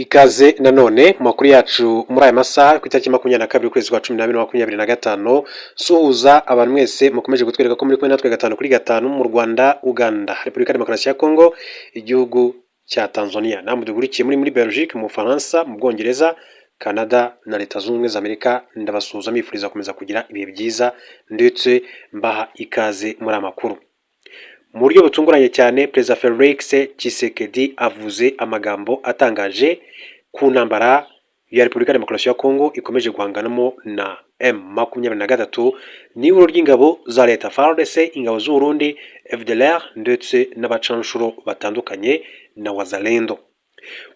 Ikaze nanone mu makuru yacu muri aya masaha ku itariki 22 ukwezi kwa 12 2025. Suhuza abantu mwese mukomeje kutwereka ko muri kumwe natwe gatanu kuri gatanu mu Rwanda, Uganda, Repubulika ya Demokarasi ya Kongo, igihugu cya Tanzania, namwe dukurikiye muri Belgique, mu Bufaransa, mu Bwongereza, Canada na Leta Zunze Ubumwe za Amerika. Ndabasuhuza mbifuriza gukomeza kugira ibihe byiza ndetse mbaha ikaze muri aya makuru. Mu buryo butunguranye cyane, Perezida Felix Tshisekedi avuze amagambo atangaje ku ntambara ya Repubulika ya Demokarasi ya Kongo ikomeje guhanganamo na M23 n'ihuriro ry'ingabo za leta FARDC, ingabo z'u Burundi, FDLR ndetse n'abacanshuro batandukanye na Wazalendo.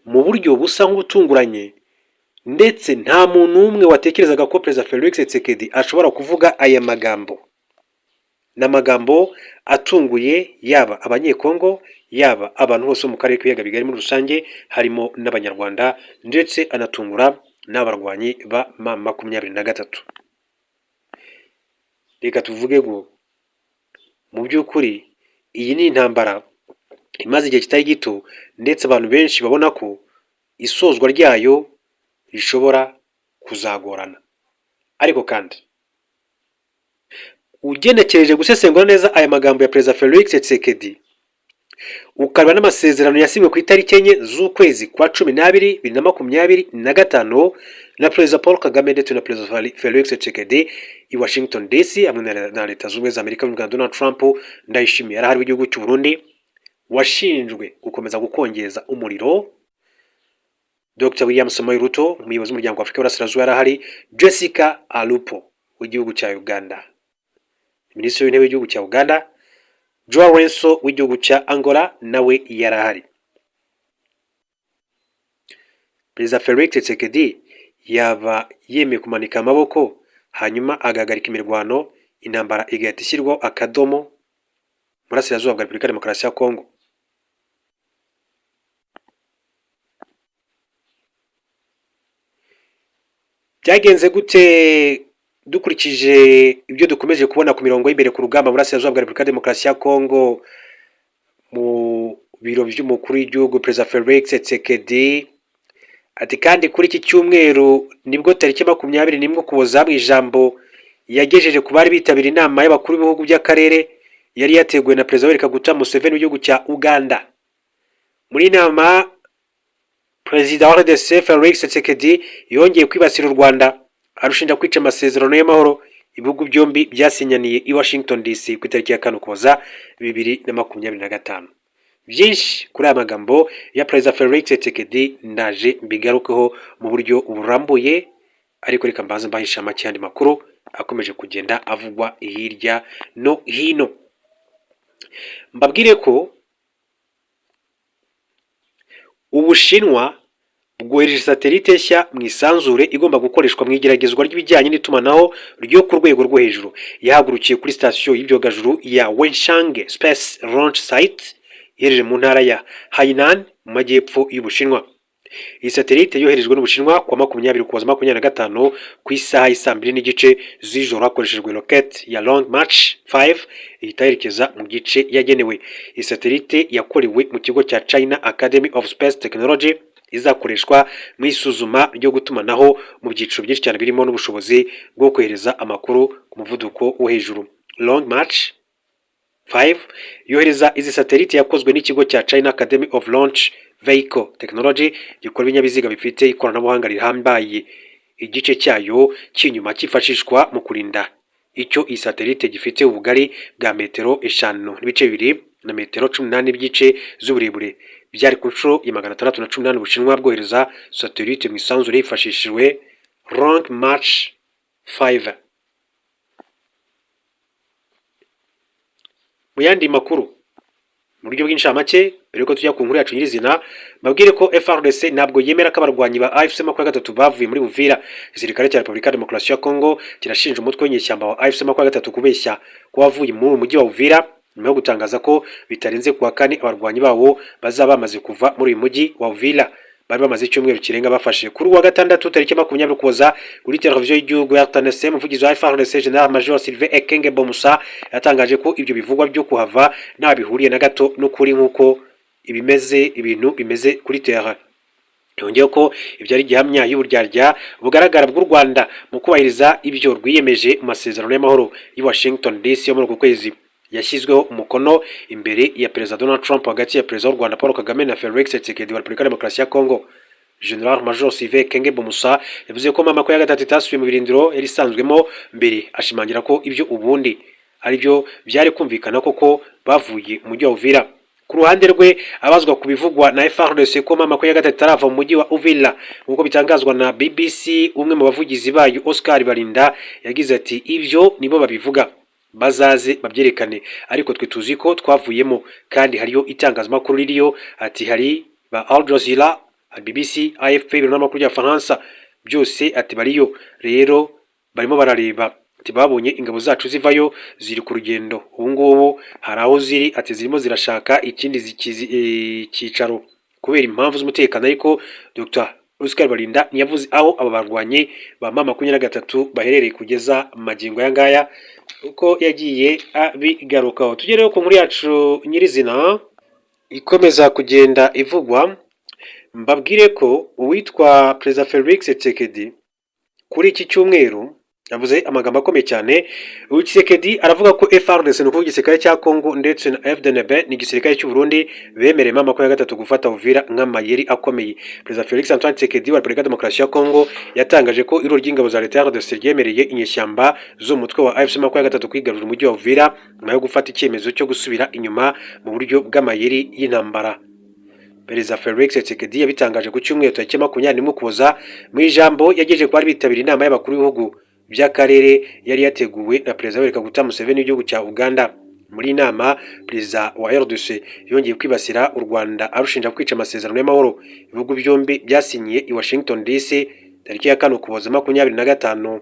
Mu buryo busa nk'ubutunguranye, ndetse nta muntu n'umwe watekerezaga ko Perezida Felix Tshisekedi ashobora kuvuga aya magambo. Ni amagambo atunguye yaba Abanyekongo, yaba abantu bose bo mu karere k'ibiyaga bigari muri rusange, harimo n'Abanyarwanda, ndetse anatungura n'abarwanyi ba M23. Reka tuvuge ngo mu by'ukuri iyi ni intambara imaze igihe kitari gito, ndetse abantu benshi babona ko isozwa ryayo rishobora kuzagorana. Ariko kandi ugenekereje gusesengura neza aya magambo ya Perezida Felix Tshisekedi, ukareba n'amasezerano yasinywe ku itariki 4 z'ukwezi kwa 12 2025 na Perezida Paul Kagame ndetse na Perezida Felix Tshisekedi i Washington DC hamwe na Leta Zunze Ubumwe za Amerika na Donald Trump. Ndayishimiye yarahari w'igihugu cy'u Burundi washinjwe gukomeza gukongeza umuriro, Dr William Samoei Ruto, umuyobozi w'umuryango wa Afurika y'Uburasirazuba yarahari, Jessica Alupo w'igihugu cya Uganda, Minisitiri w'Intebe w'igihugu cya Uganda, Joao Lourenço w'igihugu cya Angola nawe yarahari. Perezida Felix Tshisekedi yaba yemeye kumanika amaboko hanyuma agahagarika imirwano, intambara igahita ishyirwaho akadomo burasirazuba bwa Repubulika ya Demokarasi ya Kongo. Byagenze gute dukurikije ibyo dukomeje kubona ku mirongo y'imbere ku rugamba burasirazuba bwa Repubulika ya Demokarasi ya Kongo? Mu biro by'umukuru w'igihugu, Perezida Felix Tshisekedi ati kandi kuri iki cyumweru nibwo tariki 21 Ukuboza, mu ijambo yagejeje ku bari bitabiriye inama y'abakuru b'ibihugu by'akarere yari yateguwe na Perezida Yoweri Kaguta Museveni w'igihugu cya Uganda. Muri inama, Perezida wa RDC Felix Tshisekedi yongeye kwibasira u Rwanda, arushinja kwica amasezerano y'amahoro ibihugu byombi byasinyaniye i Washington DC ku itariki ya 4 Ukuboza 2025. Byinshi kuri aya magambo ya Perezida Felix Tshisekedi ndaje mbigarukeho mu buryo burambuye, ariko reka mbanze mbahisha make yandi makuru akomeje kugenda avugwa hirya no hino. Mbabwire ko Ubushinwa bwohereje satelite nshya mu isanzure igomba gukoreshwa mu igeragezwa ry'ibijyanye n'itumanaho ryo ku rwego rwo hejuru. Yahagurukiye kuri sitasiyo y'ibyogajuru ya Wenchang Space Launch Site iherereye mu ntara ya Hainan mu majyepfo y'Ubushinwa. Iyi satelite yoherejwe n'Ubushinwa kuwa 20 Ukuboza 2025 ku isaha y'i 2:30 z'ijoro hakoreshejwe rocket ya Long March 5, ihita yerekeza mu gice yagenewe. Iyi satelite yakorewe mu kigo cya China Academy of Space Technology, izakoreshwa mu isuzuma ryo gutumanaho mu byiciro byinshi cyane, birimo n'ubushobozi bwo kohereza amakuru ku muvuduko wo hejuru. Long March 5 yohereza izi satelite yakozwe n'ikigo cya China Academy of Launch Vehicle Technology gikora ibinyabiziga bifite ikoranabuhanga rihambaye. Igice cyayo cy'inyuma cyifashishwa mu kurinda icyo iyi satelite gifite ubugari bwa metero 5.2 na metero 18 n'igice z'uburebure. Byari ku nshuro ya 618 Ubushinwa bwohereza satelite mu isanzure hifashishijwe Long March 5. Mu yandi makuru mu buryo bw'incamake, mbere yuko tujya ku nkuru yacu nyirizina, mbabwire ko FARDC ntabwo yemera ko abarwanyi ba AFC 23 bavuye muri Uvira. Igisirikare cya Repubulika ya Demokarasi ya Kongo kirashinja umutwe w'inyeshyamba wa AFC 23 kubeshya ko wavuye mu mujyi wa Uvira, nyuma yo gutangaza ko bitarenze kuwa kane abarwanyi bawo bazaba bamaze kuva muri uyu mujyi wa Uvira bari bamaze icyumweru kirenga bafashe. Kuri uwa gatandatu tariki 20 Ukuboza, kuri televiziyo y'igihugu ya RTNC, umuvugizi wa FARDC General Major Sylvain Ekenge Bomusa yatangaje ko ibyo bivugwa byo kuhava nta bihuriye na gato n'ukuri nk'uko ibimeze ibintu bimeze kuri terrain. Yongeyeho ko ibyo ari gihamya y'uburyarya bugaragara bw'u Rwanda mu kubahiriza ibyo rwiyemeje mu masezerano y'amahoro y'i Washington DC yo muri uku kwezi, yashyizweho umukono imbere ya Perezida Donald Trump hagati ya Perezida w'u Rwanda Paul Kagame na Felix Tshisekedi wa Repubulika ya Demokarasi ya Congo. General Major Sylvain Ekenge Bomusa yavuze ko M23 itasubiye mu birindiro yari isanzwemo mbere, ashimangira ko ibyo ubundi aribyo byari kumvikana koko bavuye mu mujyi wa Uvira. Ku ruhande rwe, abazwa ku bivugwa na FARDC ko M23 itarava mu mujyi wa Uvira nk'uko bitangazwa na BBC, umwe mu bavugizi bayo, Oscar Balinda, yagize ati: "Ibyo nibo babivuga, bazaze babyerekane, ariko twe tuzi ko twavuyemo kandi hariyo itangazamakuru ririyo." Ati: "Hari ba Al Jazeera, hari BBC, AFP, ibiro n'amakuru by'Abafaransa byose." Ati: "Bariyo rero, barimo barareba." Ati: "Babonye ingabo zacu zivayo, ziri ku rugendo ubu ngubu, hari aho ziri." Ati: "Zirimo zirashaka ikindi cyicaro kubera impamvu z'umutekano." Ariko Dr Oscar Balinda ntiyavuze aho aba barwanyi ba M23 baherereye kugeza magingo aya ngaya, uko yagiye abigarukaho. Tugereho ku nkuru yacu nyirizina ikomeza kugenda ivugwa. Mbabwire ko uwitwa Perezida Felix Tshisekedi kuri iki cyumweru yavuze amagambo akomeye cyane. Uyu Tshisekedi aravuga ko FARDC, ni ukuvuga igisirikare cya Congo, ndetse na FDNB, ni igisirikare cy'u Burundi, bemereye M23 gufata Uvira nk'amayeri akomeye. Perezida Felix Antoine Tshisekedi wa Repubulika ya Demokarasi ya Congo yatangaje ko ihuriro ry'ingabo za leta ya RDC ryemereye inyeshyamba z'umutwe wa AFC M23 kwigarurira umujyi wa Uvira nyuma yo gufata icyemezo cyo gusubira inyuma mu buryo bw'amayeri y'intambara. Perezida Felix Tshisekedi yabitangaje ku cyumweru tariki 21 Ukuboza, mu ijambo yagejeje ku bari bitabiriye inama y'abakuru b'ibihugu by'akarere yari yateguwe na Perezida Yoweri Kaguta Museveni w'igihugu cya Uganda. Muri iyi nama, Perezida wa RDC yongeye kwibasira u Rwanda, arushinja kwica amasezerano y'amahoro ibihugu byombi byasinyiye i Washington DC tariki ya 4 Ukuboza 25.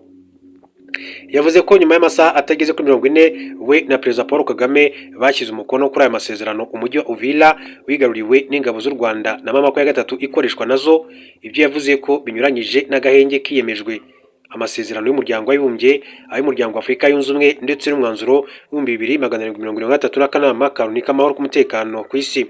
Yavuze ko nyuma y'amasaha atageze kuri 40 we na Perezida Paul Kagame bashyize umukono kuri aya masezerano, umujyi wa Uvira wigaruriwe n'ingabo z'u Rwanda na M23 ikoreshwa nazo. Ibyo yavuze ko binyuranyije n'agahenge kiyemejwe, amasezerano y'Umuryango w'Abibumbye, ay'Umuryango wa Afurika Yunze Ubumwe, ndetse n'umwanzuro w'2773 n'akanama ka Loni k'amahoro k'umutekano ku isi.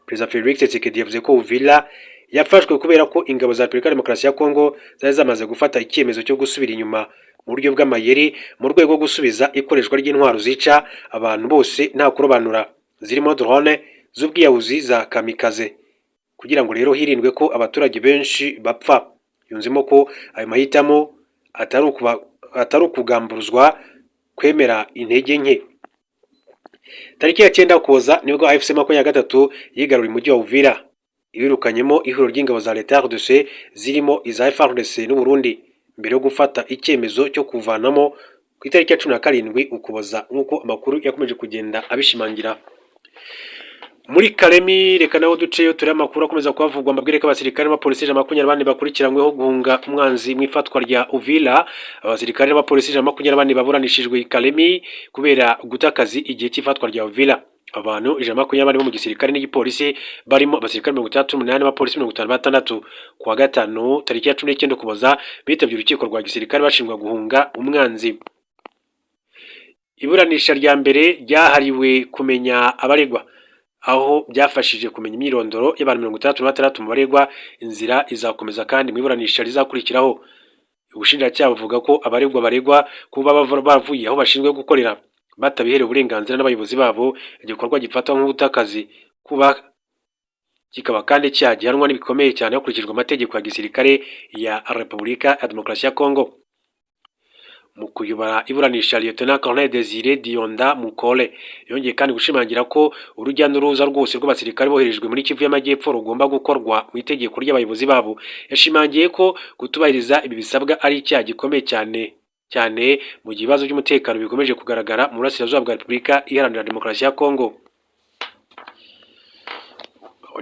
Perezida Felix Tshisekedi yavuze ko Uvira yafashwe kubera ko ingabo za Repubulika ya Demokarasi ya Kongo zari zamaze gufata icyemezo cyo gusubira inyuma mu buryo bw'amayeri mu rwego rwo gusubiza ikoreshwa ry'intwaro zica abantu bose nta kurobanura, zirimo drone z'ubwiyahuzi za kamikaze, kugira ngo rero hirindwe ko abaturage benshi bapfa. Yunzemo ko ayo mahitamo atari ukugamburuzwa kwemera intege nke. Tariki ya 9 Ukuboza nibwo AFC 23 yigaruriye umujyi wa Uvira, iwirukanyemo ihuriro ry'ingabo za leta ya RDC zirimo iza FARDC n'u Burundi, mbere yo gufata icyemezo cyo kuvanamo ku itariki ya 17 Ukuboza, nk'uko amakuru yakomeje kugenda abishimangira. Muri Kalemi, reka naho duceyo turi amakuru akomeza kuhavugwa. Mbabwire ko abasirikare n'abapolisi 124 bakurikiranyweho guhunga umwanzi mu ifatwa rya Uvira. Abasirikare n'abapolisi 124 baburanishijwe i Kalemi kubera guta akazi igihe cy'ifatwa rya Uvira. Abantu 124 bo mu gisirikare n'igipolisi, barimo abasirikare 68 n'abapolisi 56, ku wa gatanu tariki ya 19 Ukuboza bitabye urukiko rwa gisirikare bashinjwa guhunga umwanzi. Iburanisha rya mbere ryahariwe kumenya abaregwa, aho byafashije kumenya imyirondoro y'abantu 66 mu baregwa. Inzira izakomeza kandi mu iburanisha rizakurikiraho. Ubushinjacyaha buvuga ko abaregwa baregwa kuba bavuye aho bashinzwe gukorera batabiherewe uburenganzira n'abayobozi babo, igikorwa gifatwa nk'ubutakazi kuba kikaba kandi icyaha gihanwa n'ibikomeye cyane hakurikijwe amategeko ya gisirikare ya Repubulika ya Demokarasi ya Kongo. Mu kuyobora iburanisha, Lieutenant Colonel Desire Dionda Mukole yongeye kandi gushimangira ko urujya n'uruza rwose rw'abasirikare boherejwe muri Kivu y'Amajyepfo rugomba gukorwa mu itegeko ry'abayobozi babo. Yashimangiye ko kutubahiriza ibi bisabwa ari icyaha gikomeye cyane cyane mu gihe ibibazo by'umutekano bikomeje kugaragara mu burasirazuba bwa Repubulika Iharanira Demokarasi ya Kongo.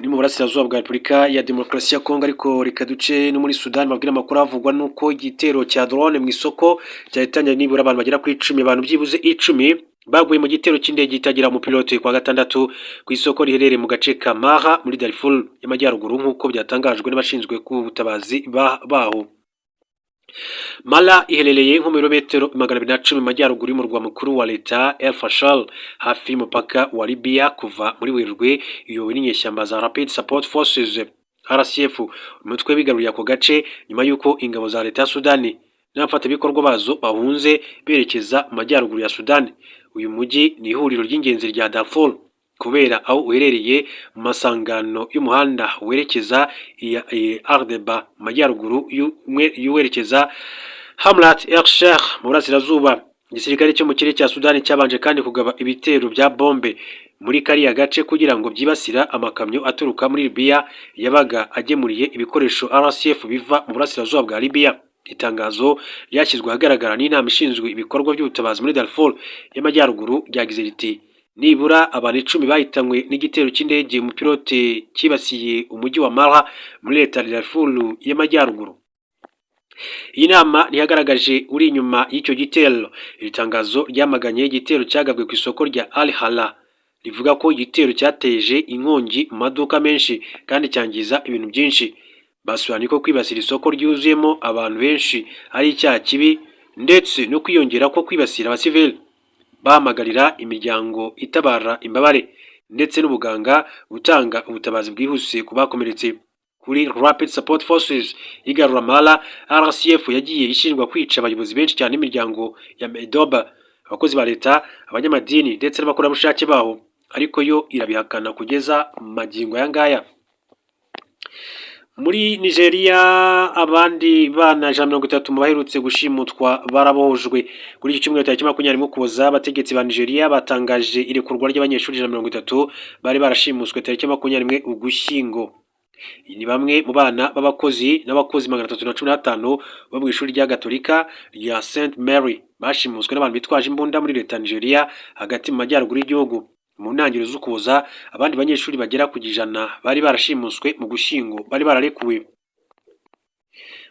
Ni mu burasirazuba bwa Repubulika ya Demokarasi ya Kongo, ariko reka duce no muri Sudani. Babwira amakuru avugwa nuko igitero cya drone mu isoko cyahitanye nibura abantu bagera ku 10. Abantu byibuze 10 baguye mu gitero cy'indege itagira umupilote kwa gatandatu ku isoko riherereye mu gace ka Maha muri Darfur y'Amajyaruguru, nk'uko byatangajwe n'abashinzwe ku butabazi baho. Mala iherereye nko mu birometero 210 mu majyaruguru y'umurwa mukuru wa leta El Fasher, hafi y'umupaka wa Libya. Kuva muri Werurwe iyobowe n'inyeshyamba za Rapid Support Forces. RSF, umutwe wigaruriye ako gace nyuma y'uko ingabo za leta ya Sudani n'abafatanyabikorwa bazo bahunze berekeza mu majyaruguru ya Sudani. Uyu mujyi ni ihuriro ry'ingenzi rya Darfur kubera aho uherereye mu masangano y'umuhanda werekeza i Ardeba mu majyaruguru y'uwerekeza Hamrat El Sheikh mu burasirazuba. Igisirikare cyo mu kirere cya Sudani cyabanje kandi kugaba ibitero bya bombe muri kariya gace kugira ngo byibasira amakamyo aturuka muri Libya yabaga agemuriye ibikoresho RSF biva mu burasirazuba bwa Libya. Itangazo ryashyizwe ahagaragara n'inama ishinzwe ibikorwa by'ubutabazi muri Darfur y'Amajyaruguru ryagize riti: "Nibura abantu 10 bahitanywe n'igitero cy'indege umupilote cyibasiye umujyi wa Mara muri leta ya Darfur y'Amajyaruguru." Iyi nama ntiyagaragaje uri inyuma y'icyo gitero. Iri tangazo ryamaganye igitero cyagabwe ku isoko rya Al Hala, rivuga ko igitero cyateje inkongi mu maduka menshi kandi cyangiza ibintu byinshi. Basobanuye ko kwibasira isoko ryuzuyemo abantu benshi ari icyaha kibi, ndetse no kwiyongera ko kwibasira abasivili. Bahamagarira imiryango itabara imbabare ndetse n'ubuganga gutanga ubutabazi bwihuse ku bakomeretse. Kuri Rapid Support Forces yigarura Mara, RSF yagiye ishinjwa kwica abayobozi benshi cyane n'imiryango ya Medoba, abakozi ba leta, abanyamadini ndetse n'abakorerabushake baho, ariko yo irabihakana kugeza magingo aya ngaya. Muri Nigeria, abandi bana 130 mu baherutse gushimutwa barabohojwe. Kuri iki cyumweru tariki 20 Ukuboza, abategetsi ba Nigeria batangaje irekurwa ry'abanyeshuri 130 bari barashimuswe tariki 21 Ugushyingo. Ni bamwe mu bana b'abakozi n'abakozi 315 bo mu ishuri rya Gatolika rya St Mary bashimuswe n'abantu bitwaje imbunda muri leta ya Nigeria hagati mu majyaruguru y'igihugu mu ntangiriro z'Ukuboza. Abandi banyeshuri bagera ku 100 bari barashimuswe mu Gushyingo bari bararekuwe.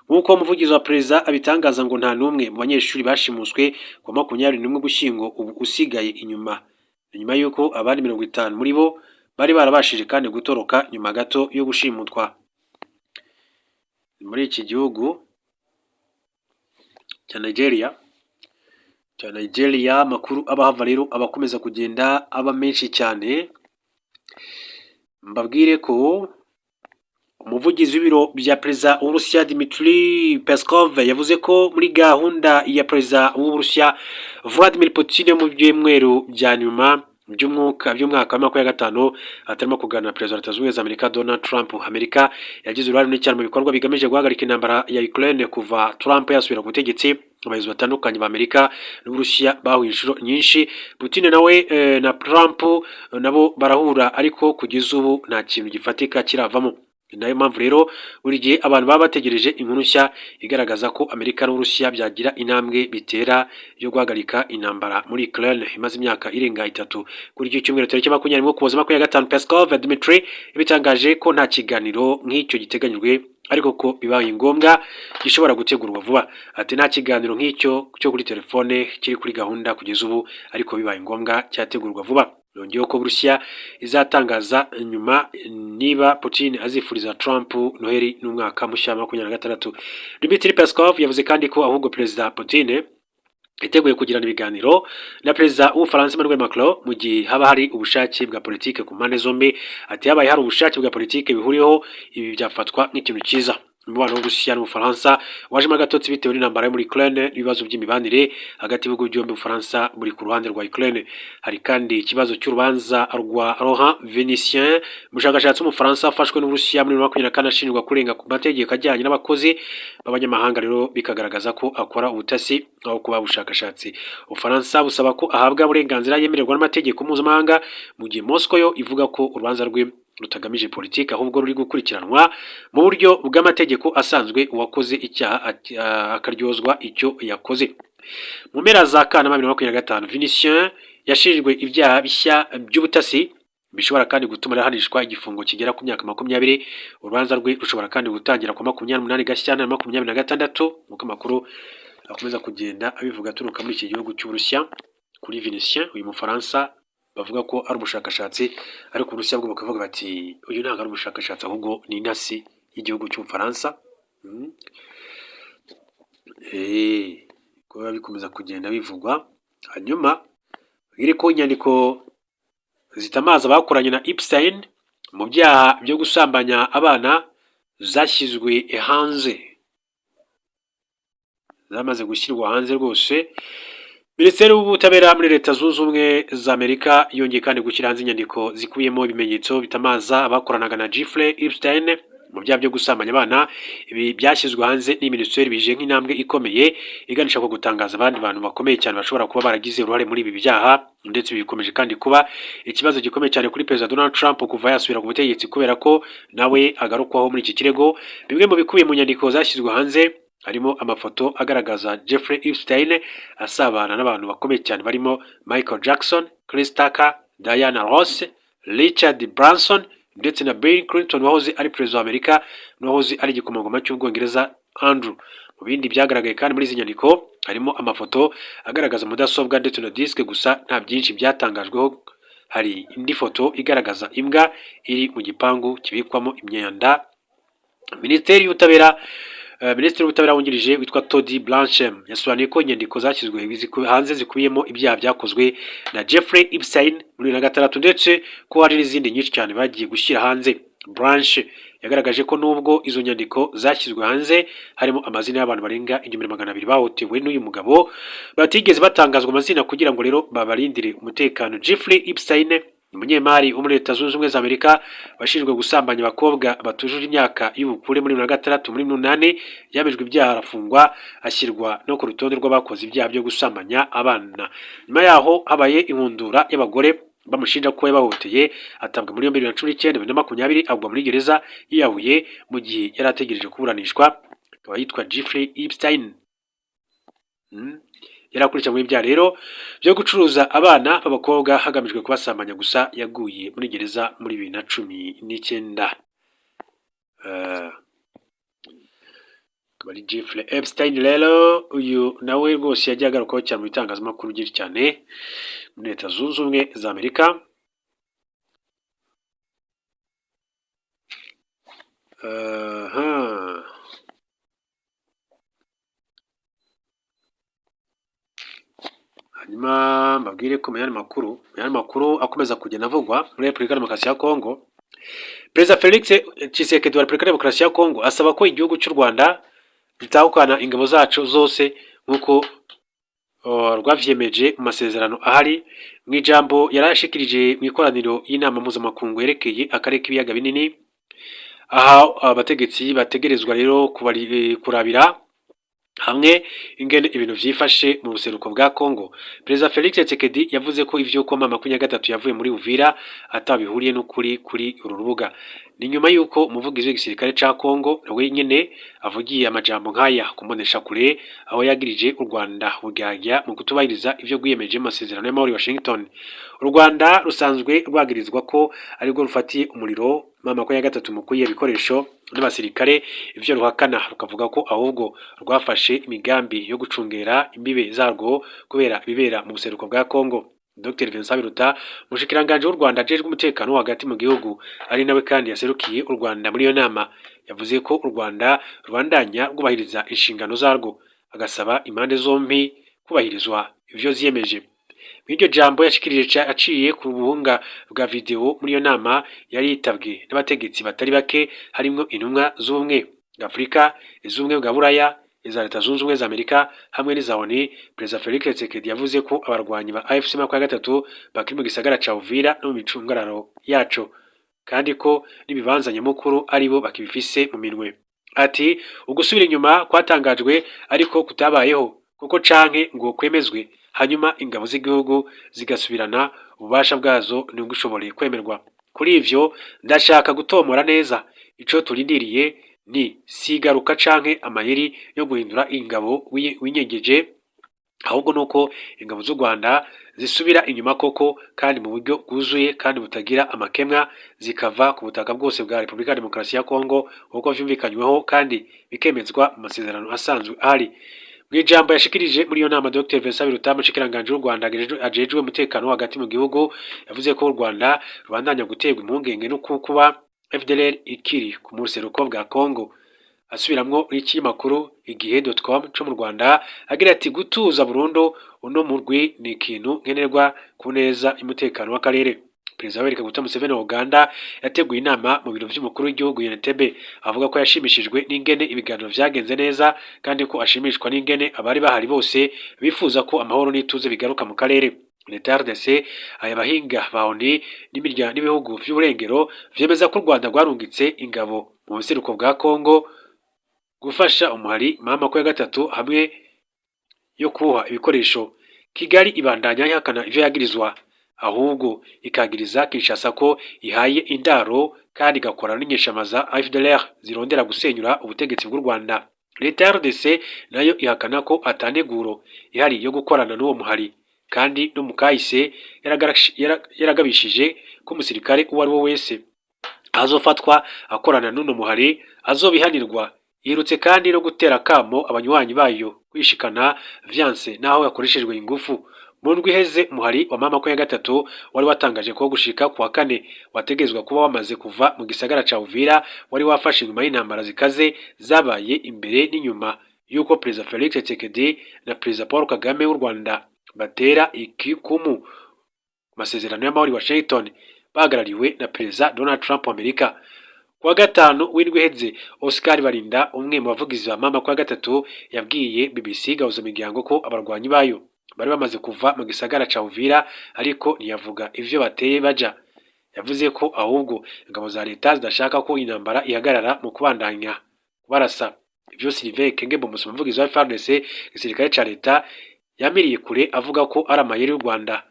Nk'uko umuvugizi wa perezida abitangaza, ngo nta n'umwe mu banyeshuri bashimuswe ku wa 21 Ugushyingo ubu usigaye inyuma, nyuma y'uko abandi 50 muri bo bari barabashije kandi gutoroka nyuma gato yo gushimutwa. Muri iki gihugu cya Nigeria, amakuru aba ahava rero aba akomeza kugenda aba menshi cyane. Mbabwire ko umuvugizi w'ibiro bya perezida w'Uburusiya, Dmitry Peskov, yavuze ko muri gahunda ya perezida w'Uburusiya Vladimir Putin mu byumweru bya nyuma by'umwuka by'umwaka wa 2025 atarimo kuganira na perezida wa Leta Zunze Ubumwe za Amerika, Donald Trump. Amerika yagize uruhare runini cyane mu bikorwa bigamije guhagarika intambara ya Ukraine kuva Trump yasubira ku butegetsi. Abayobozi batandukanye ba Amerika n'Uburusiya bahuye inshuro nyinshi. Putin nawe na Trump nabo barahura, ariko kugeza ubu nta kintu gifatika kiravamo. Ni nayo mpamvu rero buri gihe abantu baba bategereje inkuru nshya igaragaza ko Amerika n'Uburusiya byagira intambwe bitera yo guhagarika intambara muri Ukraine imaze imyaka irenga 3. Kuri iki cyumweru tariki 21 Ukuboza 25, Peskov Dmitry yabitangaje ko nta kiganiro nk'icyo giteganyijwe, ariko ko bibaye ngombwa gishobora gutegurwa vuba. Ati: "Nta kiganiro nk'icyo cyo kuri telefone kiri kuri gahunda kugeza ubu, ariko bibaye ngombwa cyategurwa vuba." Yongeyeho ko Burusiya izatangaza nyuma niba Putin azifuriza Trump Noheli n'umwaka mushya wa 2026. Dmitry Peskov yavuze kandi ko ahubwo Perezida Putin yiteguye kugirana ibiganiro na Perezida w'Ubufaransa Emmanuel Macron mu gihe haba hari ubushake bwa politike ku mpande zombi. Ati: "Habaye hari ubushake bwa politike bihuriyeho, ibi byafatwa nk'ikintu cyiza." Umubano w'Uburusiya n'Ubufaransa wajemo agatotsi bitewe n'intambara yo muri Ukraine n'ibibazo by'imibanire hagati y'ibihugu byombi. Ubufaransa buri ku ruhande rwa Ukraine. Hari kandi ikibazo cy'urubanza rwa Laurent Vénitien, umushakashatsi w'Umufaransa wafashwe n'Uburusiya muri 2024 ashinjwa kurenga ku mategeko ajyanye n'abakozi b'abanyamahanga, rero bikagaragaza ko akora ubutasi aho kuba ubushakashatsi. Ubufaransa busaba ko ahabwa uburenganzira yemererwa n'amategeko mpuzamahanga, mu gihe Moscow yo ivuga ko urubanza rwe rutagamije politiki, ahubwo ruri gukurikiranwa mu buryo bw'amategeko asanzwe, uwakoze icyaha akaryozwa icyo yakoze. Mu mpera za Kanama 2025, Vénitien yashinjwe ibyaha bishya by'ubutasi bishobora kandi gutuma ahanishwa igifungo kigera ku myaka 20. Urubanza rwe rushobora kandi gutangira ku 28 Gashyantare 2026, nk'uko amakuru akomeza kugenda abivuga aturuka muri iki gihugu cy'Uburusiya. Kuri Vénitien, uyu Mufaransa bavuga ko ari umushakashatsi, ariko Uburusiya bwo bakavuga bati: "Uyu ntabwo ari umushakashatsi, ahubwo ni intasi y'igihugu cy'Ubufaransa." Kuba bikomeza kugenda bivugwa. Hanyuma iri ko inyandiko zitamaza bakoranye na Epstein mu byaha byo gusambanya abana. zashyizwe hanze, zamaze gushyirwa hanze rwose. Minisiteri y'Ubutabera muri Leta Zunze Ubumwe za Amerika yongeye kandi gushyira hanze inyandiko zikubiyemo ibimenyetso bitamaza abakoranaga na Jeffrey Epstein mu byaha byo gusambanya abana. Ibi byashyizwe hanze n'iyi minisiteri bije nk'intambwe ikomeye iganisha ku gutangaza abandi bantu bakomeye cyane bashobora kuba baragize uruhare muri ibi byaha. Ndetse ibi bikomeje kandi kuba ikibazo gikomeye cyane kuri Perezida Donald Trump kuva yasubira ku butegetsi, kubera ko nawe agarukwaho muri iki kirego. Bimwe mu bikubiye mu nyandiko zashyizwe hanze harimo amafoto agaragaza Jeffrey Epstein asabana n'abantu bakomeye cyane barimo Michael Jackson, Chris Tucker, Diana Ross, Richard Branson ndetse na Bill Clinton wahoze ari perezida wa Amerika n'uwahoze ari igikomangoma cy'Ubwongereza Andrew. Mu bindi byagaragaye kandi muri izi nyandiko harimo amafoto agaragaza mudasobwa ndetse na disike, gusa nta byinshi byatangajweho. Hari indi foto igaragaza imbwa iri mu gipangu kibikwamo imyanda. Minisiteri y'Ubutabera, Minisitiri w'Ubutabera wungirije witwa Todd Blanche yasobanuye ko inyandiko zashyizwe hanze zikubiyemo ibyaha byakozwe na Jeffrey Epstein muri 2006, ndetse ko hari n'izindi nyinshi cyane bagiye gushyira hanze. Blanche yagaragaje ko nubwo izo nyandiko zashyizwe hanze harimo amazina y'abantu barenga 1200 bahohotewe n'uyu mugabo, batigeze batangazwa amazina kugira ngo rero babarindire umutekano. Jeffrey Epstein ni umunyemari wo muri Leta Zunze Ubumwe za Amerika washinjwe gusambanya abakobwa batujuje imyaka y'ubukure muri 2006. Muri 2008 yemejwe ibyaha, arafungwa, ashyirwa no ku rutonde rw'abakoze ibyaha byo gusambanya abana. Nyuma yaho habaye inkundura y'abagore bamushinja ko yabahohoteye, atabwa muri yombi 2019, 2020 agwa muri gereza yiyahuye mu gihe yari ategereje kuburanishwa. Akaba yitwa Jeffrey Epstein. Yari akurikiranyweho ibyaha rero byo gucuruza abana b'abakobwa hagamijwe kubasambanya, gusa yaguye muri gereza muri 2019. Akaba ari Jeffrey Epstein rero, uyu nawe rwose yagiye agarukwaho cyane mu bitangazamakuru byinshi cyane muri Leta Zunze Ubumwe za Amerika. Aha. Hanyuma mbabwire ko mu yandi makuru akomeza kugenda avugwa muri Repubulika ya Demokarasi ya Kongo, Perezida Felix Tshisekedi wa Repubulika ya Demokarasi ya Kongo asaba ko igihugu cy'u Rwanda gitahukana ingabo zacu zose nk'uko rwavyemeje mu masezerano ahari. Mu ijambo yarashikirije mu ikoraniro y'inama mpuzamakungu yerekeye akarere k'ibiyaga binini, aha abategetsi bategerezwa rero kurabira hamwe ingene ibintu vyifashe mu buseruko bwa Kongo, Perezida Felix Tshisekedi yavuze ko ivyo ko M23 yavuye muri Uvira atabihuriye n'ukuri kuri uru rubuga. Ni nyuma y'uko umuvugizi w'igisirikare ca Kongo nawe nyene avugiye amajambo nk'aya ku mboneshakure, aho yagirije u Rwanda buryarya mu kutubahiriza ivyo rwiyemeje mu masezerano y'amahoro i Washington. U Rwanda rusanzwe rwagirizwa ko arirwo rufatiye umuriro M23 mu kuyiha ibikoresho n'abasirikare, ivyo ruhakana rukavuga ko ahubwo rwafashe imigambi yo gucungera imbibe zarwo kubera ibibera mu buseruko bwa Kongo. Dr Vincent Biruta, umushikiranganji w'u Rwanda ajejwe umutekano wo hagati mu gihugu, ari nawe kandi yaserukiye u Rwanda muri iyo nama, yavuze ko u Rwanda rubandanya rwubahiriza inshingano zarwo, agasaba impande zombi kubahirizwa ivyo ziyemeje. Mw'iryo jambo yashikirije aciye ku buhunga bwa video muri iyo nama yari yitabwe n'abategetsi batari bake, harimwo intumwa z'ubumwe bwa Afurika, iz'ubumwe bwa Buraya, iza Leta Zunze Ubumwe za Amerika hamwe n'iza ONU, Perezida Felix Tshisekedi yavuze ko abarwanyi ba AFC 23 bakiri mu gisagara ca Uvira no mu micungararo yaco, kandi ko n'ibibanza nyamukuru aribo bakibifise mu minwe. Ati: "Ugusubira inyuma kwatangajwe ariko kutabayeho kuko canke ngo kwemezwe, hanyuma ingabo z'igihugu zigasubirana ububasha bwazo ntibwishobore kwemerwa. Kuri ivyo ndashaka gutomora neza: ico turindiriye ni sigaruka canke amayeri yo guhindura ingabo winyegeje, ahubwo nuko ingabo z'u Rwanda zisubira inyuma koko kandi mu buryo bwuzuye kandi butagira amakemwa, zikava ku butaka bwose bwa Repubulika ya Demokarasi ya Kongo nk'uko vyumvikanyweho kandi bikemezwa mu masezerano asanzwe ahari." Mw'ijambo yashikirije muri iyo nama, Dr Vincent Biruta, umushikiranganji w'u Rwanda ajejwe umutekano wo hagati mu gihugu, yavuze ko u Rwanda rubandanya guterwa impungenge no kuba FDLR ikiri ku buseruko bwa Kongo. Asubiramwo ikinyamakuru igihe.com co mu Rwanda agira ati: "Gutuza burundu uno murwi ni ikintu nkenerwa ku neza y'umutekano w'akarere." Perezida Yoweri Kaguta Museveni wa Uganda yateguye inama mu biro vy'umukuru w'igihugu Entebbe, avuga ko yashimishijwe n'ingene ibiganiro vyagenze neza, kandi ko ashimishwa n'ingene abari bahari bose bifuza ko amahoro n'ituze bigaruka mu karere. Leta ya RDC, aya bahinga ba ONU n'ibihugu vy'uburengero vyemeza ko u Rwanda rwarungitse ingabo mu buseruko bwa Congo gufasha umuhari M23 hamwe yo kuwuha ibikoresho. Kigali ibandanya ihakana ivyo yagirizwa, ahubwo ikagiriza Kinshasa ko ihaye indaro kandi igakorana n'inyeshamba za FDLR zirondera gusenyura ubutegetsi bw'u Rwanda. Leta ya RDC nayo ihakana ko ataneguro ihari yo gukorana n'uwo muhari, kandi no mu kahise yaragabishije ko umusirikare uwo ari we wese azofatwa akorana n'uno muhari azobihanirwa. Yirutse kandi no gutera akamo abanywanyi bayo kwishikana vyanse naho yakoreshejwe ingufu. Mu ndwi iheze, umuhari wa M23 wari watangaje ko gushika kuwa kane wategerezwa kuba wamaze kuva mu gisagara ca Uvira wari wafashe, inyuma y'intambara zikaze zabaye imbere n'inyuma y'uko Perezida Felix Tshisekedi na Perezida Paul Kagame w'u Rwanda batera ikikumu ku masezerano y'amahoro i Washington, bahagarariwe na Perezida Donald Trump wa Amerika. Kuwa gatanu w'indwi iheze, Oscar Barinda, umwe mu bavugizi ba M23, yabwiye BBC Gahuzamiryango ko abarwanyi bayo bari bamaze kuva mu gisagara ca Uvira, ariko ntiyavuga ivyo bateye baja. Yavuze ko ahubwo ingabo za leta zidashaka ko intambara ihagarara mu kubandanya kubarasa. Ivyo Sylvain Ekenge Bomusa, umuvugizi wa FARDC, igisirikare ca leta, yamiriye kure, avuga ko ari amayeri y'u Rwanda.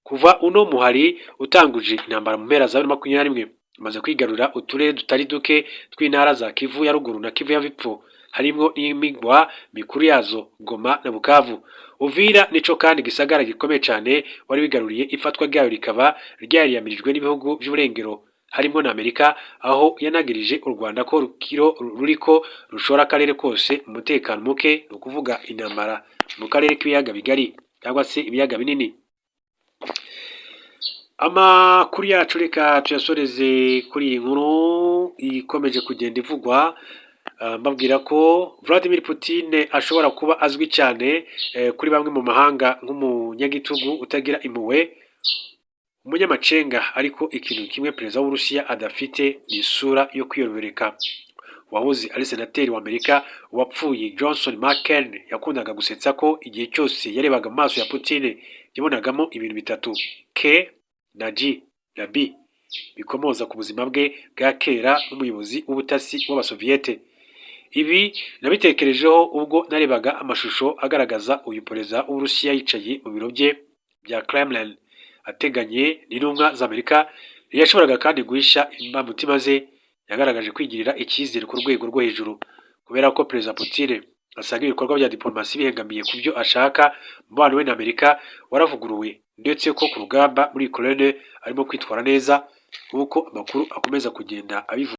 Kuva uno muhari utanguje intambara mu mpera za 2021, umaze kwigarurira uturere tutari duke tw'intara za Kivu ya ruguru na Kivu y'epfo, harimwo n'imigwa mikuru yazo Goma na Bukavu. Uvira nico kandi gisagara gikomeye cane wari wigaruriye, ifatwa ryayo rikaba ryariyamirijwe n'ibihugu vy'uburengero harimwo na Amerika, aho yanagirije u Rwanda ko rukiro ruriko rushora akarere kose mu mutekano muke, ni ukuvuga intambara mu karere k'ibiyaga bigari cyangwa se ibiyaga binini. Amakuru yacu reka tuyasoreze kuri iyi nkuru ikomeje kugenda ivugwa, mbabwira ko Vladimir Putin ashobora kuba azwi cyane kuri bamwe mu mahanga nk'umunyagitugu utagira impuhwe, umunyamacenga, ariko ikintu kimwe perezida w'Uburusiya adafite ni isura yo kwiyorobeka. Uwahoze ari senateri wa Amerika wapfuye Johnson McCain yakundaga gusetsa ko igihe cyose yarebaga mu maso ya Putin yabonagamo ibintu bitatu, K na G na B, bikomoza ku buzima bwe bwa kera nk'umuyobozi w'ubutasi w'Abasoviyete. Ibi nabitekerejeho ubwo narebaga amashusho agaragaza uyu perezida w'Uburusiya yicaye mu biro bye bya Kremlin ateganye n'intumwa za Amerika. Ntiyashoboraga kandi guhisha imbamutima ze. Yagaragaje kwigirira icyizere ku rwego rwo hejuru. Kubera ko Perezida Putin asanga ibikorwa bya diplomasi bihengamiye ku byo ashaka, umubano we na Amerika waravuguruwe, ndetse ko ku rugamba muri Ukraine arimo kwitwara neza nk'uko amakuru akomeza kugenda abivuga.